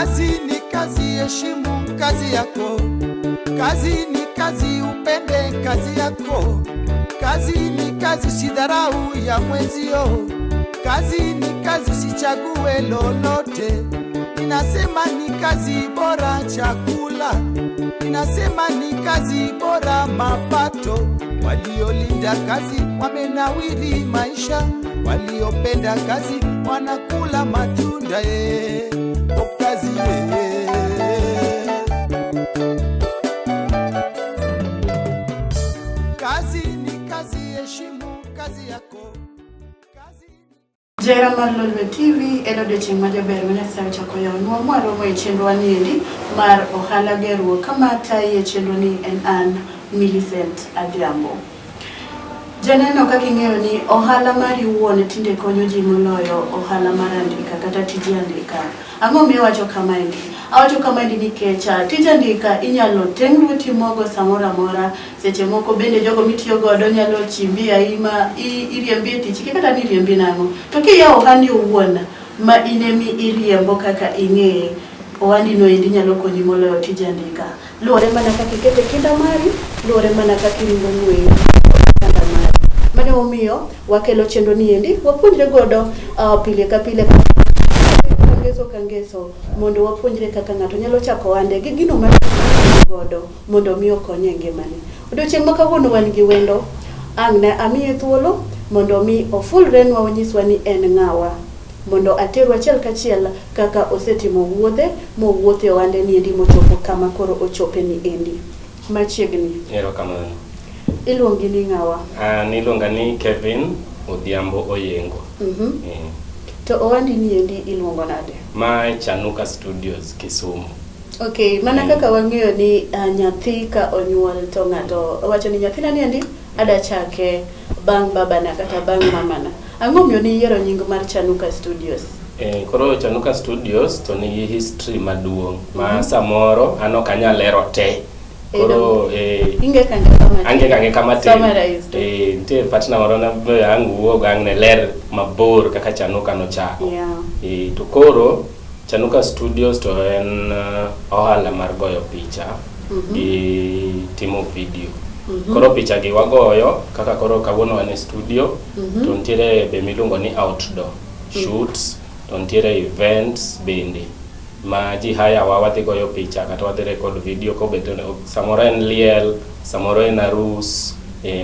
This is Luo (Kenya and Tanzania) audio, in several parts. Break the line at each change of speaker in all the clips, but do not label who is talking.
Kazi ni kazi, heshimu kazi yako. Kazi ni kazi, upende kazi yako. Kazi ni kazi, sidharau ya mwenzio. Kazi ni kazi, sichague lolote. Ninasema ni kazi bora chakula, ninasema ni kazi bora mapato. Waliolinda kazi wamenawiri maisha, waliopenda kazi wanakula matunda. O kazi ye. Kazi ni kazi, heshimu kazi yako. Kazi ni
Johera mar Lolwe TV, en odiochieng' majaber ma Nyasaye ochako yawonwa mwaromo e chenrowa niendi mar ohala gerruok kama tayi e chenro ni en an Millicent Adhiambo. Janeno, kaka ing'eyo ni ohala mari wuon tinde konyo ji moloyo ohala mar andika kata tij andika. Ang'o miyo awacho kamaendi? Awacho kamaendi nikech tij andika inyalo teng' lweti mogo samoro amora. Seche moko bende jogo mitiyo godo nyalo chimbi aima, iriembi e tich, kia kata ni iriembi nang'o. To kiyawo ohandi owuon ma in emi iriembo kaka ing'eye, ohandi no endi nyalo konyi moloyo tij andika. Luwore mana kaka ikete kinda mari, luwore mana kaka iringo ng'weyi kod kinda mari. Mano emomiyo wakelo chenro ni endi wapuonjre godo pile ka pile, ngeso ka ngeso, mondo wapuonjre kaka ng'ato nyalo chako ohande gi gino ma godo mondo mi okonye e ngimane. Odiochieng' ma kawuono wan gi wendo, ang' ne amiye thuolo mondo mi ofulrenwa, onyiswa ni en ng'awa, mondo ateru achiel kachiel kaka osetimo wuodhe mowuotho e ohande ni endi mochopo kama koro ochope ni endi. Machiegni.
Erokamano.
Iluongi ni ng'awa?
An iluonga ni Kevin Odhiambo Oyengo.
To ohandi ni endi iluongo nade?
Ma Chanuka Studios, Kisumu.
Okay, mana kaka wang'eyo ni nyathi ka onyuol to ng'ato wacho ni nyathina ni endi ada chake bang' babana kata bang' mamana. Ang'o miyo niyiero nying mar Chanuka Studios?
Koro Chanuka Studios to nigi history maduong' ma samoro an ok anyal lero te. Koro
Inge kangeka matin.
Ange kangeka matin.
Summarized.
Nitie partner moro na ang' wuog ang' ne ler mabor kaka Chanuka nochako. To koro Chanuka Studios to en ohala mar goyo picha gi timo video. Koro picha gi wagoyo kaka koro kawuono wan e studio, to nitiere be miluongo ni outdoor shoots, to nitiere events bende ma ji hire wa, wadhi goyo picha kata wadhi record video, kobet samoro en liel, samoro en arus,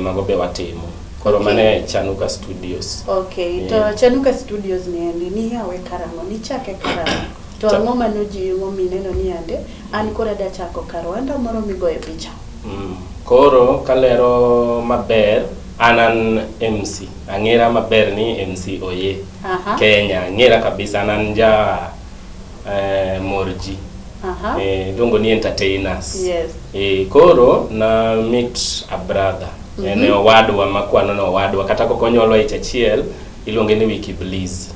mago be watimo. Koro mano e Chanuka Studios.
Okay, to Chanuka Studios ni endi niyawe karang'o? Nichake karang'o? To ang'o manojiwi momineno ni ande an koro adwa chako kar ohanda moro migoye picha?
Koro kalero maber, an MC. Ang'era maber ni MC Oye. Kenya, ang'era kabisa, an ja mor ji. Iluongo ni entertainers. Koro na meet a brother. En owadwa makwano no owadwa kata kok onyuolwa ich achiel, iluonge ni Wiki Bliss.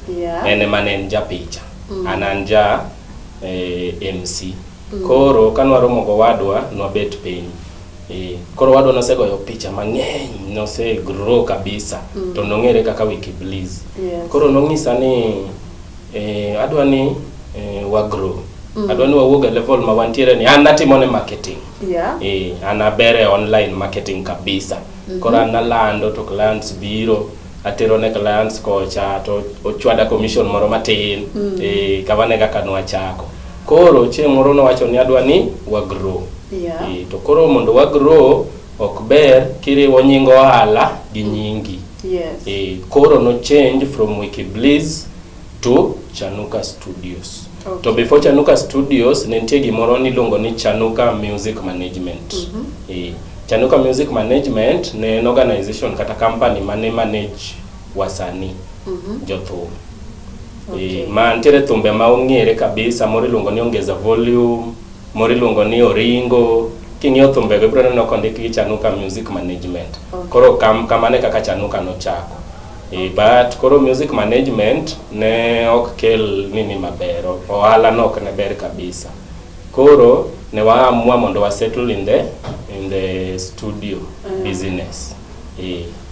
En ema ne en japicha. An ja MC. Koro kanwaromo gowadwa, nwabet piny. Koro owadwa nosegoyo picha mang'eny, nose grow kabisa, to nong'ere kaka Wiki Bliss. Koro nong'isa ni adwa ni wa grow. Adwa ni wawuog e level ma wantiere ni an natimo ne marketing. An aber e online marketing kabisa. Koro an nalando to clients biro, atero ne clients kocha to ochwada commission moro matin. Kamano e kaka nwachako. Koro chieng' moro nowacho ni adwa ni wa grow. To koro mondo wa grow ok ber kiriwo nying ohala gi nyingi. Koro no change from Wiki Bliss to Chanuka Studios. To before Chanuka Studios ne nitie gimoro niluongo ni Chanuka Music Management. Chanuka Music Management ne en organization kata company mane manage wasanii, jothum. Ma nitiere thumbe ma ong'ere kabisa, moro iluongo ni Ongeza Volume, moro iluongo ni Oringo. King'iyo thumbego ibiro neno kondik gi Chanuka Music Management. Koro kamano e kaka Chanuka nochako. But koro music management ne ok kel nini maber, ohala no ok ne ber kabisa. Koro ne waamua mondo wa settle in the studio business.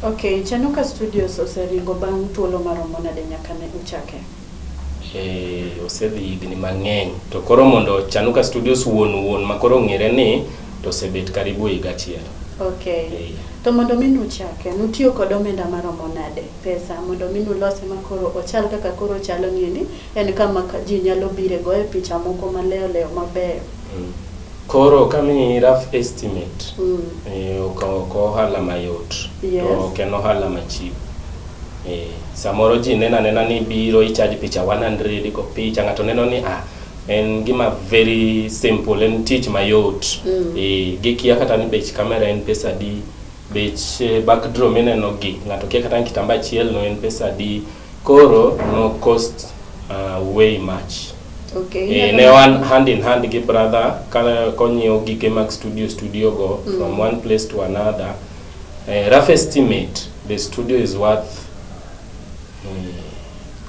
Okay, Chanuka Studios oseringo bang' thuolo maromo nade nyaka ne uchake?
Osedhi higni mang'eny. To koro mondo Chanuka Studios wuon wuon ma koro ong'ere ni to osebet karibu higa achiel.
Okay. To mondo mi nuchake, nutiyo kod omenda maromo nade? Pesa mondo mi nulose ma koro ochal kaka koro ochalo niendi, en kama ji nyalo bire goye picha moko maleyo leyo mabeyo.
Koro kamiyi rough estimate, ok ohala mayot. To ok en ohala ma cheap. Samoro ji neno anena ni biro i-charge picha 100 go picha, ng'ato neno ni ah, en gima very simple, en tich mayot. Gikia kata ni bech camera en pesa adi, bech backdrop mineno gi, ng'ato kia kata ni kitamba achiel no en pesa adi. Koro no cost way much. Ne wan hand in hand gi brother ka konyiewo gike mag studio go from one place to another. Rough estimate, the studio is worth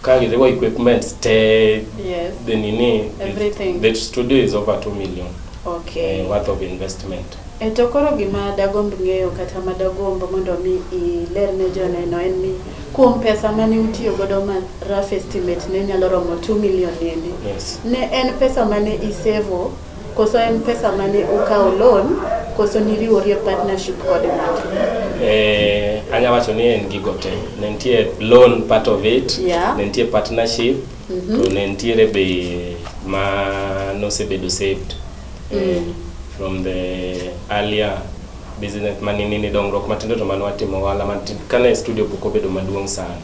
ka giriwo equipment te, the nini,
Everything.
The studio is over 2 million. Worth of investment.
To koro gima dagomb ng'eyo kata madagomb mondo mi ilerne joneno en ni kuom pesa mane utiyo godo ma rough estimate ne nyalo romo 2 million niendi. Ne en pesa mane isevo koso en pesa mane ukawo loan koso niriwori e partnership kod ng'ato?
Anya wacho ni en gigo te. Ne nitie loan part of it, ne nitie partnership, to ne nitiere be ma nosebedo saved. From the earlier business manini ni dongruok matindo to mane watimo ohala matin kane studio pok obedo maduong' sana.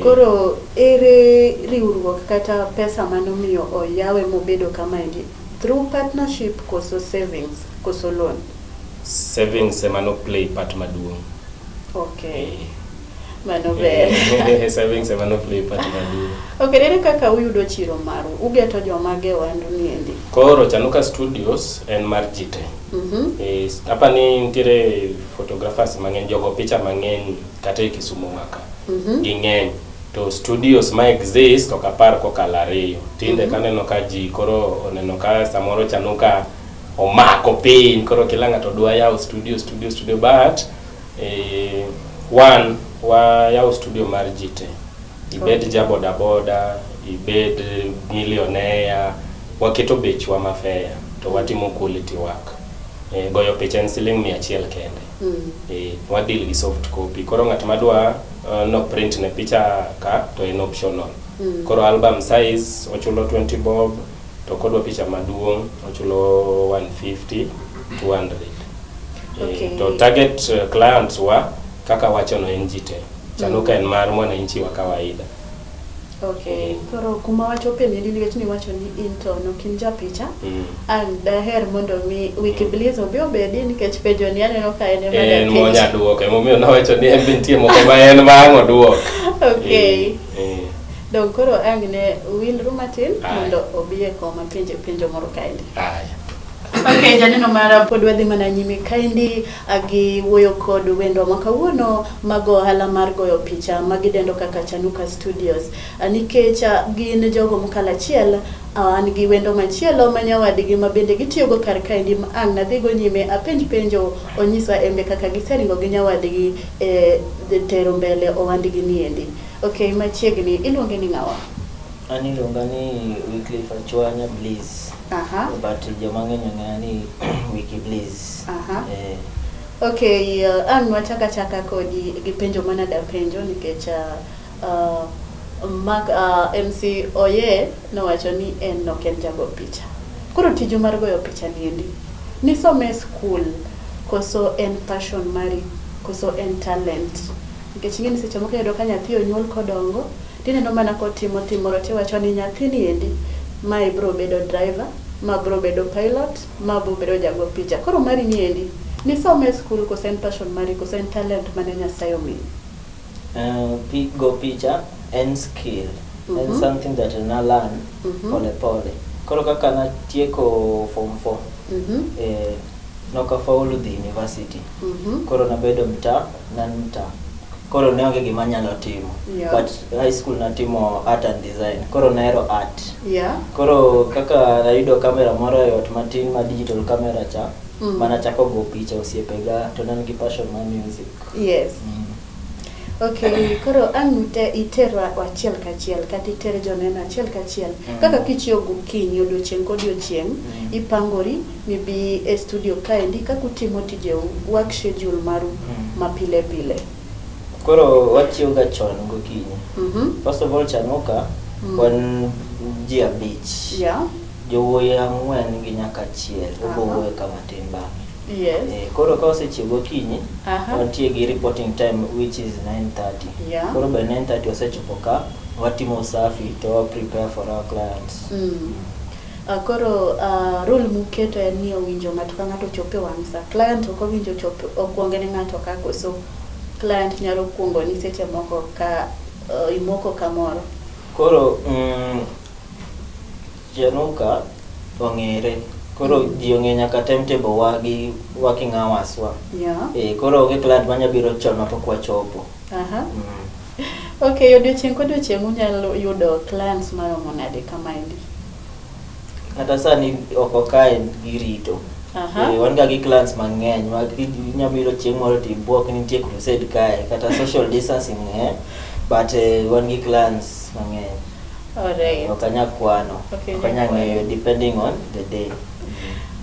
Koro ere riwruok kata pesa manomiyo oyawe mobedo kamaendi through partnership koso savings koso loan?
Savings ema no play part maduong'.
Mano ber.
Savings ema no play part maduong'.
Okay, ere kaka uyudo chiro maru? Ugeto jomage ohandu niendi?
Koro Chanuka Studios en mar ji te. Hapa ni nitiere photographers mang'eny, jogo picha mang'eny kata e Kisumu maka. Ging'eny. To studios ma exist ok apar kokalo ariyo. Tinde kaneno ka ji koro oneno ka samoro Chanuka omako piny, koro kila ng'ato dwa yawo studio, studio, studio, but one, wayawo studio mar ji te. Ibed ja boda boda, ibed millionaire, waketo bechwa ma fair to watimo quality work. Goyo picha en siling 100 kende. Wadeal gi soft copy. Koro ng'at madwa no print ne picha ka to en optional. Koro album size ochulo 20 bob, to kodwa picha maduong' ochulo 150, 200. To target clients wa kaka wachono en ji te. Chanuka en mar mwananchi wa kawaida.
Koro kuma wachope ni nikech niwacho ni in to ok in ja picha. Ang' daher mondo mi Wiki Bliss obi obedi nikech penjo ni aneno ka en ema
En monya duoko, emomiyo nawacho ni en be nitie moko ma en ma ang' oduok.
Dong koro ang' ne wilru matin mondo obi e koma penje penjo moro kaendi. Okay, janeno mara pod wadhi mana nyime kaendi gi wuoyo kod wendwa ma kawuono mag ohala mar goyo picha magidendo kaka Chanuka Studios. Nikech gin jogo mokalo achiel, an gi wendo machielo ma nyawadgi ma bende gitiyogo kar kaendi ma ang' nadhigo nyime apenj penjo onyiswa embe kaka giseringo gi nyawadgi e tero mbele ohandgi niendi. Okay, machiegni iluonge ni ng'awa?
An iluonga ni Wycliffe Achwanya Bliss. But joma ng'eny ong'eya ni Wiki Bliss.
Okay, ang' wachaka chaka kodi gi penjo manada penjo nikech Mark, MC Oye nowacho ni en ok en jago picha. Koro tiju mar goyo picha niendi, nisome e skul koso en passion mari koso en talent? Nikech ing'e ni seche moko iyudo ka nyathi onyuol kodongo, tineno mana kotimo timoro tiwacho ni nyathi niendi mae biro bedo driver, ma biro bedo pilot, ma biro bedo jago picha. Koro mari niendi, nisome e skul koso en passion mari koso en talent mane Nyasaye omiyi?
Go picha en skill. En something that na learn pole pole. Koro kaka natieko form 4, nokafaulu dhi university. Koro nabedo mtaa, nan mtaa. Koro ne onge gima anyalo timo. But high school natimo art and design. Koro nahero art. Koro kaka nayudo kamera moro e ot matin ma digital camera cha, manachako go picha osiepega to ne an gi passion mar music.
Okay, koro ang' iterwa achiel kachiel kata iter joneno achiel kachiel. Kaka kichiew gokinyi odiochieng' kodiochieng' ipangori mibi e studio kaendi kaka utimo tijeu, work schedule maru ma pile pile.
Koro wachiew ga chon gokinyi. First of all, Chanuka wan ji 5. Jowuoyi 4 gi nyaka achiel. Obo wuoyo ka matin bang'e. Koro ka wasechiew gokinyi, wantie gi reporting time which is 9:30. Koro by 9:30 wasechopo ka, watimo usafi to wa prepare for our clients.
Koro rule muketo en ni owinjo ng'ato ka ng'ato chop e wang' sa. Client ok owinjo chop okuonge ne ng'ato ka koso client nyalo kuongo ni seche moko ka imoko kamoro.
Koro Chanuka ong'ere. Koro ji ong'e nyaka timetable wa gi working hours wa. Koro onge client manya biro chon mapok wachopo.
Okay, odiochieng' kodiochieng' unyalo yudo clients maromo nade kamaendi?
Kata sani oko kae girito. Wan ga gi clients mang'eny ma inyalo biro chieng' moro to ibuok ni nitie crusade kae kata social distancing but wan gi clients mang'eny. Ok anyal kwano. Ok anyal ng'eyo depending on the day.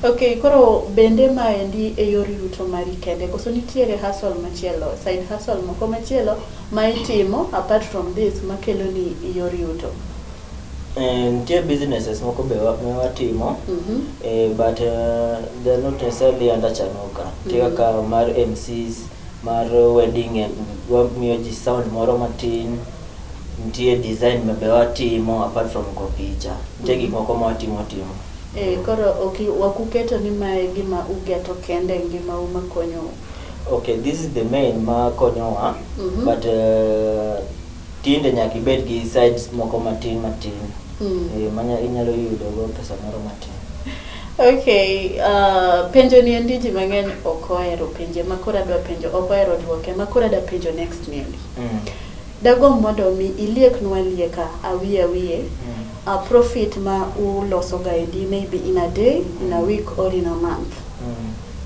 Okay, koro bende maendi e yor yuto mari kende koso nitiere hustle machielo, side hustle moko machielo ma itimo apart from this makelo ni yor yuto?
Nitie businesses moko be ma watimo, but they're not necessarily under Chanuka. Nitie kaka mar MCs, mar wedding, wamiyo ji sound moro matin. Nitie design be watimo apart from go picha. Nitie gik moko ma watimo timo.
Koro ok uketo ni mae gima ugeto kende e ngimau makonyou?
Okay, this is the main ma konyowa, but tinde nyaka ibed gi sides moko matin matin. Manya inyalo yudo go pesa moro matin.
Okay, penjo ni endi ji mang'eny ok ohero penje ma koro adwa penjo, ok ohero duoke ma koro adwa penjo next ni endi. Dagomb mondo mi ilieknwa lieka awiye awiye profit ma uloso ga endi maybe in a day, in a week or in a month.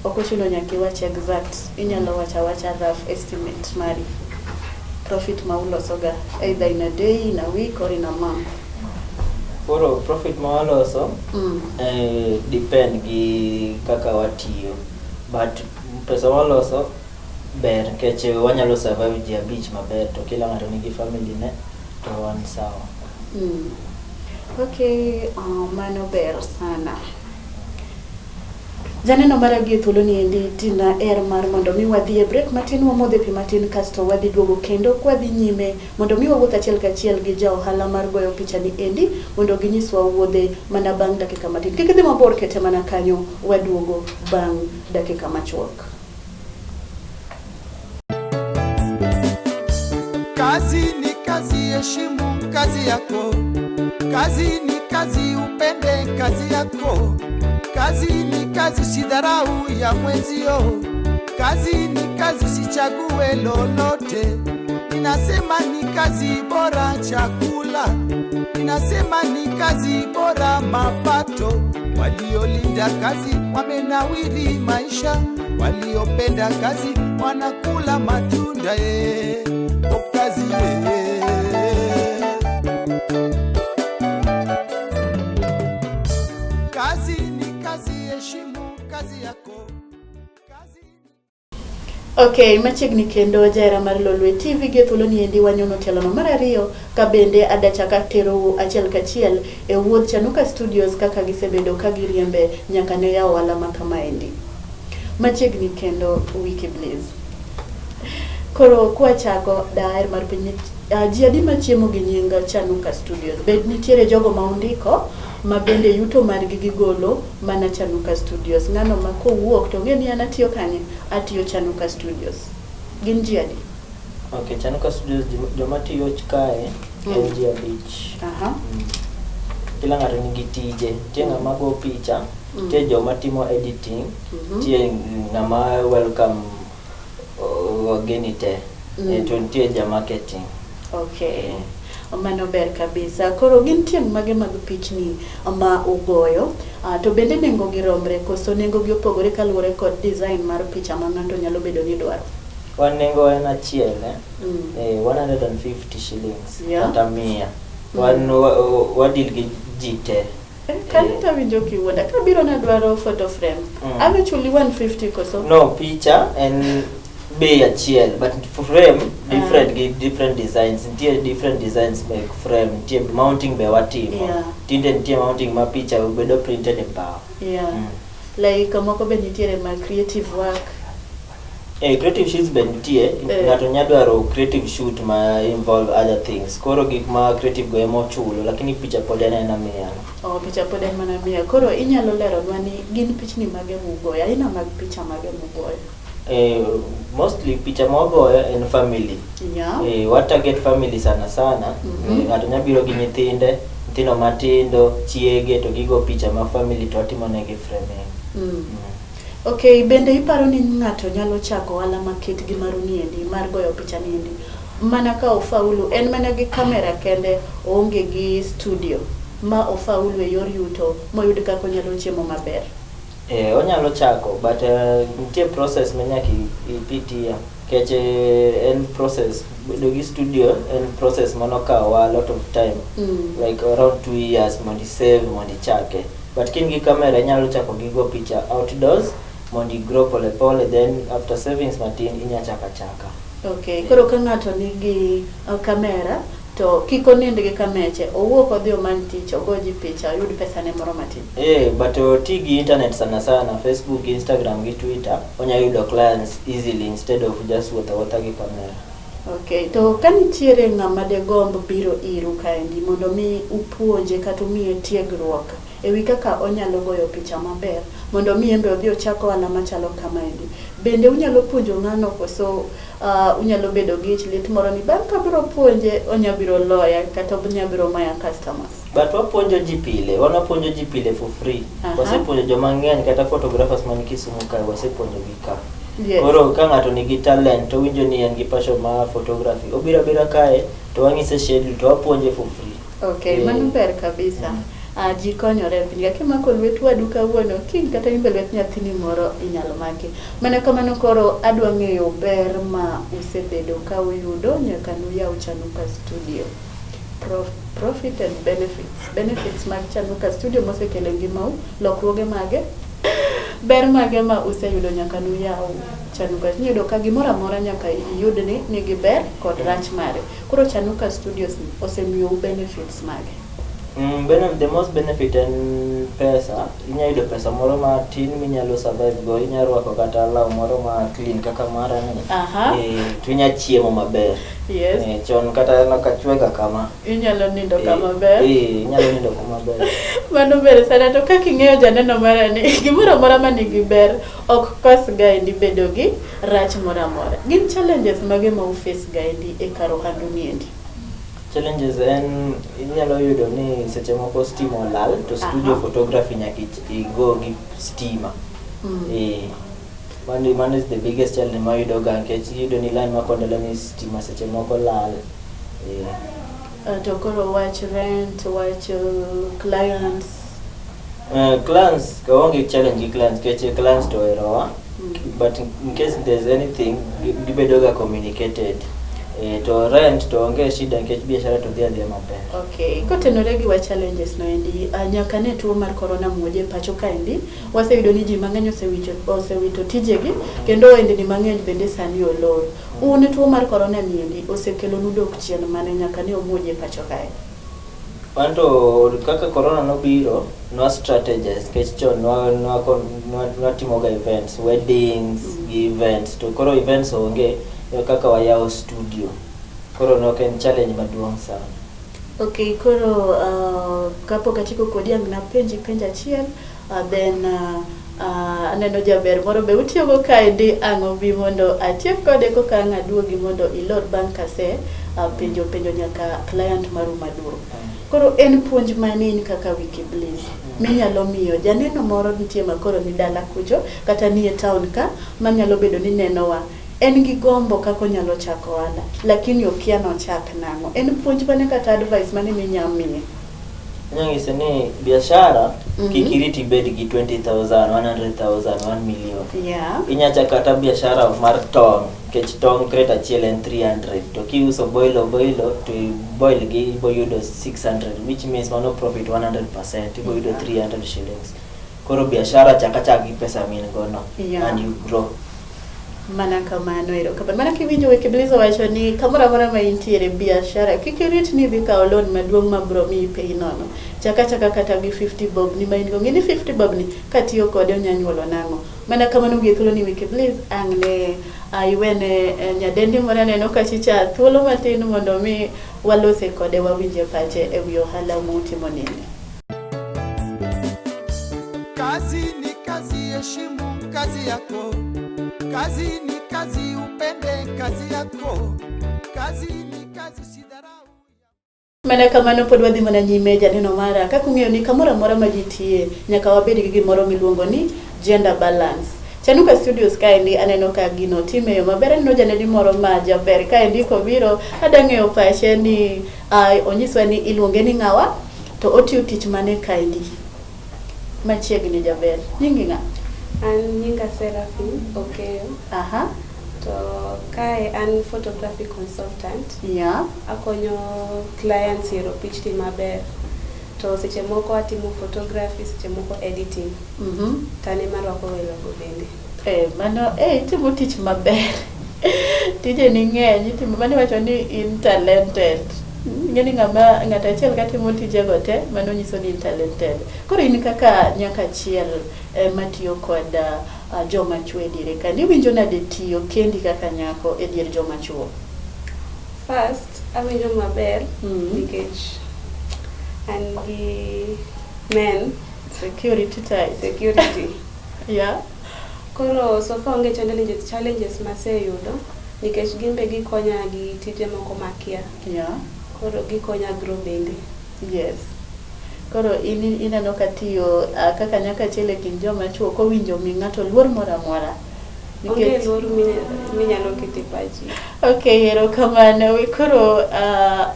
Ok ochuno nyaka iwach exact, inyalo wacho awacha rough estimate mari. Profit ma uloso ga either in a day, in a week or in a month.
Koro profit ma waloso depend gi kaka watiyo, but pesa waloso ber nikech wanyalo survive ji 5 maber to kila ng'ato nigi family ne to wan sawa.
Okay, mano ber sana. Janeno mara gi e thuolo ni endi tina er mar mondo mi wadhi e break matin, wamodhe pi matin kasto wadhi duogo kendo kwadhi nyime mondo mi wawuoth achiel kachiel gi ja ohala mar goyo picha ni endi mondo ginyiswa wuodhe mana bang' dakika matin. Kik idhi mabor, kete mana kanyo, waduogo bang' dakika machuok.
Kazi ni kazi, heshimu kazi yako. Kazi ni kazi, upende kazi yako. Kazi ni kazi, usidharau ya mwenzio. Kazi ni kazi, usichague lolote. Ninasema ni kazi bora chakula. Ninasema ni kazi bora mapato. Waliolinda kazi wamenawiri maisha. Waliopenda kazi wanakula matunda. O kazi Kazi ni kazi, heshimu kazi yako. Kazi
Okay, machiegni kendo jahera mar Lolwe TV gi thuolo ni endi wanyono tielo mar 2 ka bende adachaka terou achiel kachiel e wuodh Chanuka Studios kaka gisebedo ka giriembe nyaka ne yawo ohala ma kamaendi. Machiegni kendo Wiki Bliss. Koro kwachako daher mar penjo ji adi machiemo gi nying Chanuka Studios? Bed nitiere jogo ma undiko ma bende yuto margi gigolo mana Chanuka Studios. Ng'ano ma kowuok to ng'e ni an atiyo kanye? Atiyo Chanuka Studios. Gin ji adi?
Okay, Chanuka Studios joma tiyo kae en ji 5. Kila ng'ato nigi tije. Nitie ng'ama go picha, nitie joma timo editing, nitie ng'ama welcome wageni te. To nitie ja marketing.
Okay. Mano ber kabisa. Koro gin tieng' mage mag pichni ma ugoyo? To bende nengo gi romre koso nengo gi opogore kaluwore kod design mar picha ma ng'ato nyalo bedo ni dwaro?
Wan nengo en achiel eh? 150 shillings kata 100. Wan wa deal gi ji te.
Kanyo to awinjo kiwuonda. Kabiro nadwaro photo frame. Adhi chuli 150 koso?
No, picha en bei achiel but frame different gi different designs. Nitie different designs mek frame, nitie mounting be watimo. Tinde nitie mounting ma picha bedo printed e bao.
Like moko be nitiere ma creative work.
Creative shoots be nitie. Ng'ato nya dwaro creative shoot ma involve other things. Koro gik ma creative go ema ochulo, lakini picha pod en aena 100.
Oh, picha pod en mana 100. Koro inyalo leronwa ni gin pichni mage mugoyo, aina mag picha mage mugoyo?
Mostly picha mwagoyo en family. Wa target family sana sana. Ng'ato nya biro gi nyithinde, nyithindo matindo, chiege, to gigo picha ma family to watimo negi framing.
Okay, bende iparo ni ng'ato nyalo chako ohala maket gi maru niendi mar goyo picha niendi mana ka ofaulu en mana gi kamera kende, oonge gi studio ma ofaulu e yor yuto moyud kaka onyalo chiemo maber?
Onyalo chako but nitie process ma nyaka ipitia nikech en process bedo gi studio en process manokawowa a lot of time. Like around 2 years mondo isave mondo ichake. But ka in gi camera inyalo chako gi go picha outdoors mondo i grow pole pole, then after savings matin inya chako achaka.
Okay, koro ka ng'ato nigi kamera to kik onind gi kameche, owuok odhi omany tich, ogo ji picha, oyud pesa ne moro matin.
But oti gi internet sana sana, Facebook, Instagram gi Twitter, onya yudo clients easily instead of just wuotho awuotha gi camera.
Okay, to ka nitiere ng'ama degomb biro iru kaendi mondo mi upuonje kata umiye tiegruok ewi kaka onyalo goyo picha maber mondo mi en be odhi ochak ohala machalo kamaendi, bende unyalo puonjo ng'ano koso unyalo bedo gi ich lit moro ni bang' ka abiro puonje onya biro loya kata onya biro maya customers?
But wapuonjo ji pile, wan wapuonjo ji pile for free. Wasepuonjo joma ng'eny kata photographers man Kisumu kae wasepuonjo gi ka. Koro ka ng'ato nigi talent to owinjo ni en gi passion mar photography, obiro abira kae to wang'ise schedule to wapuonje for free.
Okay, mano ber kabisa. Ji konyore e piny ka. Kimako lwet wadu kawuono, kiny kata in be lwet nyathini moro inyalo maki. Mana kamano koro adwa ng'eyo ber ma usebedo ka uyudo nyaka nuyaw Chanuka Studio. Profit and benefits. Benefits mag Chanuka Studio mosekelo e ngimau, lokruoge mage? Ber mage ma useyudo nyaka nuyaw Chanuka? Iyudo ka gimoro amora nyaka iyud ni nigi ber kod rach mare. Koro Chanuka Studios ni osemiyou benefits mage?
The most benefit en pesa. Inya yudo pesa moro matin minyalo survive go. Inya rwako kata law moro ma clean kaka mara ni. To inya chiemo maber. Chon kata nakachwega kama.
Inyalo nindo kama ber.
Inyalo nindo kama ber.
Mano ber sana. To kaka ing'eyo janeno mara ni gimoro amora manigi ber ok kos gaendi bedo gi rach moro amora. Gin challenges mage ma uface gaendi e kar ohandu niendi?
Challenges en inyalo yudo ni seche moko stima olal to studio photography nyaka igo gi stima. Mano is the biggest challenge mayudo ga nikech iyudo ni line ma Kondele ni stima seche moko lal.
To koro wach rent, wach clients.
Clients, waonge challenge gi clients nikech clients to oherowa. But in case there's anything, gibedo ga communicated. To rent to onge shida nikech biashara to dhi adhiya maber.
Okay, kotenore gi wach challenges no endi, nyaka ne tuo mar corona muoje pacho kaendi, waseyudo ni ji mang'eny osewito tijegi kendo ohendni mang'eny bende sani olor. Un tuo mar corona ni endi osekelonu dok chien mane nyaka ne omuoje pacho kae?
Wan to kaka corona nobiro, nwa strategize nikech chon nwatimoga events, weddings gi events, to koro events onge kaka wayawo studio. Koro nok en challenge maduong' sana.
Okay, koro kapok atieko kodi ang' napenji penjo achiel, then aneno jaber moro be utiyogo kaendi ang' obi mondo atiek kode koka ang' aduogi mondo ilor bang' kase penjo penjo nyaka client maru maduong'. Koro en puonj mane in kaka Wiki Bliss minyalo miyo janeno moro nitie ma koro ni dala kucho kata nie town ka manyalo bedo ni nenowa en gi gombo kaka onyalo chako ohala lakini okia nochak nang'o. En puonj mane kata advice mane minya miye?
Anyalo nyise ni biashara kik irit ibed gi 20,000, 100,000, 1 million. Inya chako kata biashara mar tong', nikech tong' crate achiel en 300 to kiuso boilo boilo to i boil gi ibo yudo 600 which means mano profit 100% ibo yudo 300 shillings. Koro biashara chak achaka gi pesa ma in go no and you grow.
Mana kamano, erokamano. Mana kiwinjo weche Bliss owacho ni kamoro amora ma intiere biashara kik irit ni idhi kawo loan maduong' ma bro miyi pei nono. Chak achaka kata gi 50 bob ni ma in go. Ng'e ni 50 bob ni katiyo kode onya nyuolo nang'o. Mana kamano gi thuolo ni Wike Bliss ang' ne iwene nyadendi moro aneno kachicha thuolo matin mondo mi walose kode wawinje pache e wi ohala mutimo nini.
Kazi ni kazi, heshimu kazi yako. Kazi ni kazi, upende kazi yako. Kazi ni kazi, usidharau.
Mana kamano pod wadhi mana nyime janeno mara kaka ung'eyo ni kamoro amora ma ji tiye nyaka wabed gi gimoro miluongo ni gender balance. Chanuka Studios kaendi aneno ka gino time yo maber aneno janedi moro ma jaber kaendi kobiro adwa ng'eyo pache ni onyiswa ni iluonge ni ng'awa to otiyo tich mane kaendi. Machiegni jaber. Nyingi ng'a?
An nyinga Seraphine Okeyo. To kae an photography consultant. Akonyo clients yiero pichni maber. To seche moko atimo photography, seche moko editing. To an ema arwako welogo bende.
Mano itimo tich maber. Tijeni ng'eny, itimo mano iwacho ni in talented. Ing'e ni ng'ama ng'ato achiel katimo tijego te, mano nyiso ni in talented. Koro in kaka nyako achiel matiyo kod joma chuo e diere ka, niwinjo nade tiyo kendi kaka nyako e dier joma chuo?
First, awinjo maber nikech an gi men.
Security tight.
Security. Koro so far onge challenges maseyudo nikech gin be gikonya gi tije moko makia. Koro gikonya grow bende.
Yes. Koro in ineno ka tiyo kaka nyako achiel e kind joma chuo kowinjo mi ng'ato luor moro amora.
Onge luor minyalo keto e pachi.
Okay, erokamano. Koro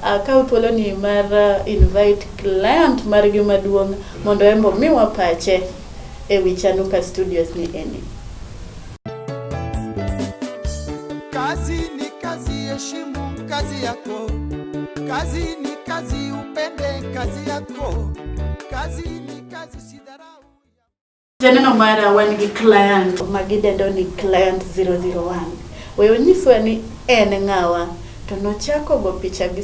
akaw thuolo ni mar invite client margi maduong' mondo en be omiwa pache e wi Chanuka Studios ni eni.
Kazi ni kazi, heshimu kazi yako. Kazi ni kazi, upende kazi yako. Kazi ni kazi, usidharau.
Janeno mara wan gi client ma gidendo ni client 001. We onyiswa ni en ng'awa to nochako go picha gi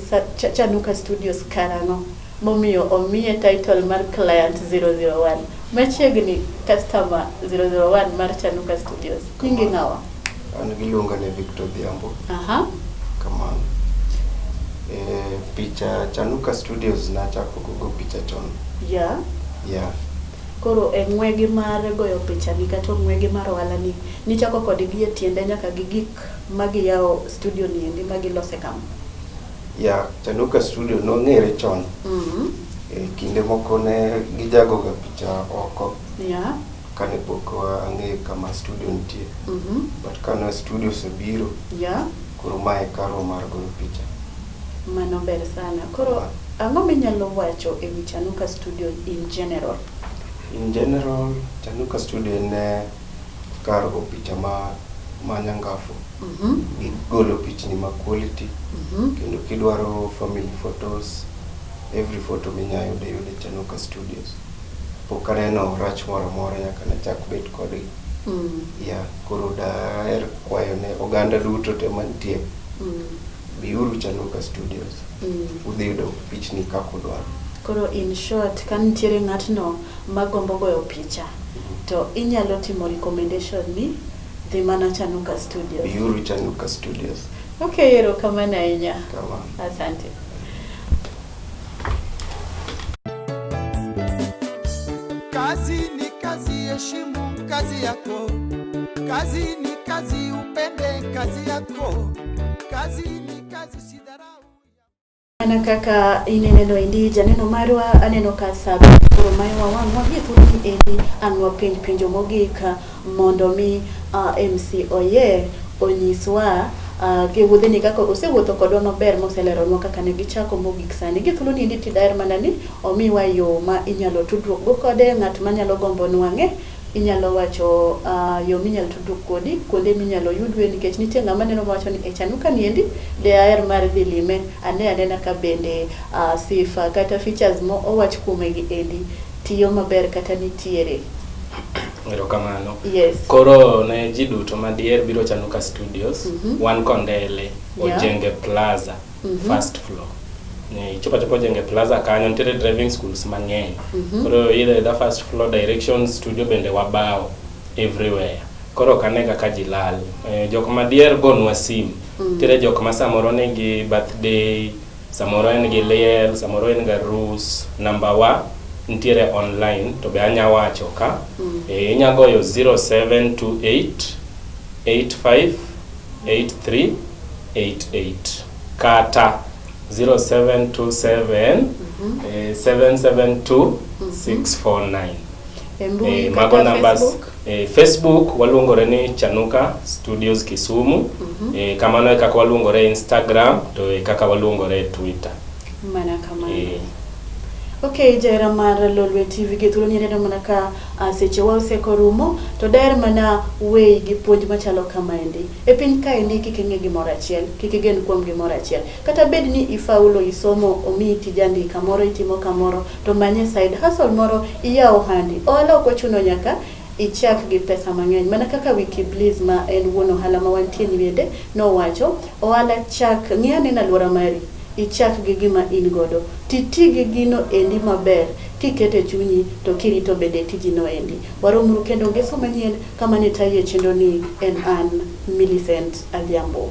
Chanuka Studios karang'o momiyo omiye title mar client 001. Machiegni customer 001 mar Chanuka Studios. Nyingi ng'awa?
An giluonga ni Victor Odhiambo. Kamano. Picha Chanuka Studios nachako go picha chon.
Koro e ng'wegi mar goyo picha ni kata ng'wegi mar ohala ni nichako kodgi e tiende nyaka gi gik magiyawo studio ni endi magilose kama.
Chanuka Studio nong'ere chon. Kinde moko ne gijagoga picha oko. Kane pok ang'eyo kama studio nitie. But kane studio osebiro, koro mae karwa mar goyo picha.
Mano ber sana. Koro ang'o minyalo wacho e wi Chanuka Studio in general?
In general, Chanuka Studio en kar go picha ma nyangafu. Gigolo pichni ma quality. Kendo kidwaro family photos, every photo minya yudo iyudo e Chanuka Studios. Pok aneno rach moro amora nyaka nachak bet kodgi. Koro daher kwayo ne oganda duto te mantie. Biuru Chanuka Studios. Udhi yudo pichni kaka udwaro.
Koro in short, ka nitiere ng'atno magombo goyo picha, to inyalo timo recommendation ni dhi mana Chanuka Studios.
Biuru Chanuka Studios.
Okay, erokamano ahinya.
Kamano.
Asante.
Kazi ni kazi, heshimu kazi yako. Kazi ni kazi, upende kazi yako. Kazi ni kazi, usidharau.
Mana kaka ineneno endi janeno marwa aneno ka sa koro mayowa wang' wadhi thuolo ni endi ang' wapenj penjo mogik mondo mi MC Oye onyiswa Gi wuodheni kaka osewuotho kodwa maber moseleronwa kaka ne gichako mogik sani. Gi thuolo ni endi tidaher mana ni omiwa yo ma inyalo tudruok go kode, ng'at manyalo gombo nwang'e, inyalo wacho yo minyalo tudruok kodi, kuonde minyalo yudwe, nikech nitie ng'ama neno mawacho ni e Chanuka ni endi de aher mar dhi lime, ane anena ka bende sifa kata features mo owach kuome gi endi tiyo maber kata nitiere.
Erokamano.
Yes.
Koro ne ji duto madier biro Chanuka Studios, wan Kondele, Ojenge Plaza, first floor. Ichopo achopa Ojenge Plaza kanyo, nitiere driving schools mang'eny. Koro idho idha first floor direction studio bende wabawo everywhere. Koro ok ane kaka ji lal. Jok madier gonwa sim. Nitiere jok ma samoro nigi birthday, samoro en gi liel, samoro en gi arus. Namba wa nitiere online to be anya wacho ka. Inya goyo 0728 85 83 88 kata 0727 772 649.
E mbui
Mago
kata
numbers.
Facebook?
Facebook waluongore ni Chanuka Studios Kisumu. Kamano e kaka waluongore Instagram to e kaka waluongore Twitter.
Mana kamano. Okay, jahera mar Lolwe TV gi thuolo ni neno mana ka seche wa osekorumo to daher mana weyi gi puonj machalo kamaendi. E piny kaendi kik ing'i gimoro achiel, kik igen kuom gimoro achiel. Kata bed ni ifaulo isomo omiyi tij andika moro itimo kamoro to manye side hustle moro iyaw ohandi. Ohala ok ochuno nyaka ichak gi pesa mang'eny. Mana kaka Wiki Bliss ma en wuon ohala ma wantie ni bende nowacho, ohala chak ng'i anena alwora mari, ichak gi gima in godo. Titi gi gino endi maber, kiketo e chunyi to kirito bende tijino endi. Waromuru kendo ngeso manyien kama ne tayi e chenro ni en an Millicent Adhiambo.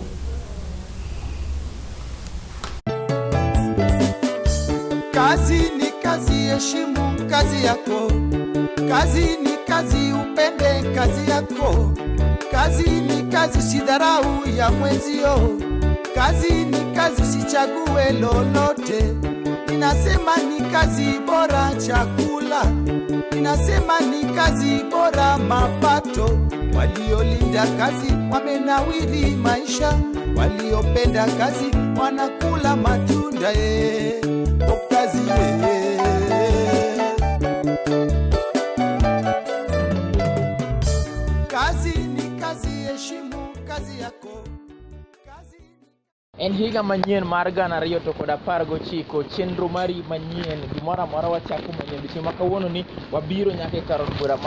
Kazi ni kazi, heshimu kazi yako. Kazi ni kazi, upende kazi yako. Kazi ni kazi, usidharau ya mwenzio. Kazi ni kazi, usichague lolote. Ninasema ni kazi bora chakula, ninasema ni kazi bora mapato. Waliolinda kazi wamenawiri maisha, waliopenda kazi wanakula matunda. O kazi Kazi ni kazi, heshimu kazi yako. Kazi
En higa manyien mar 2019, chenro mari manyien, gimoro amora wachako manyien. Odiochieng' ma kawuono ni wabiro nyaka e kar od bura.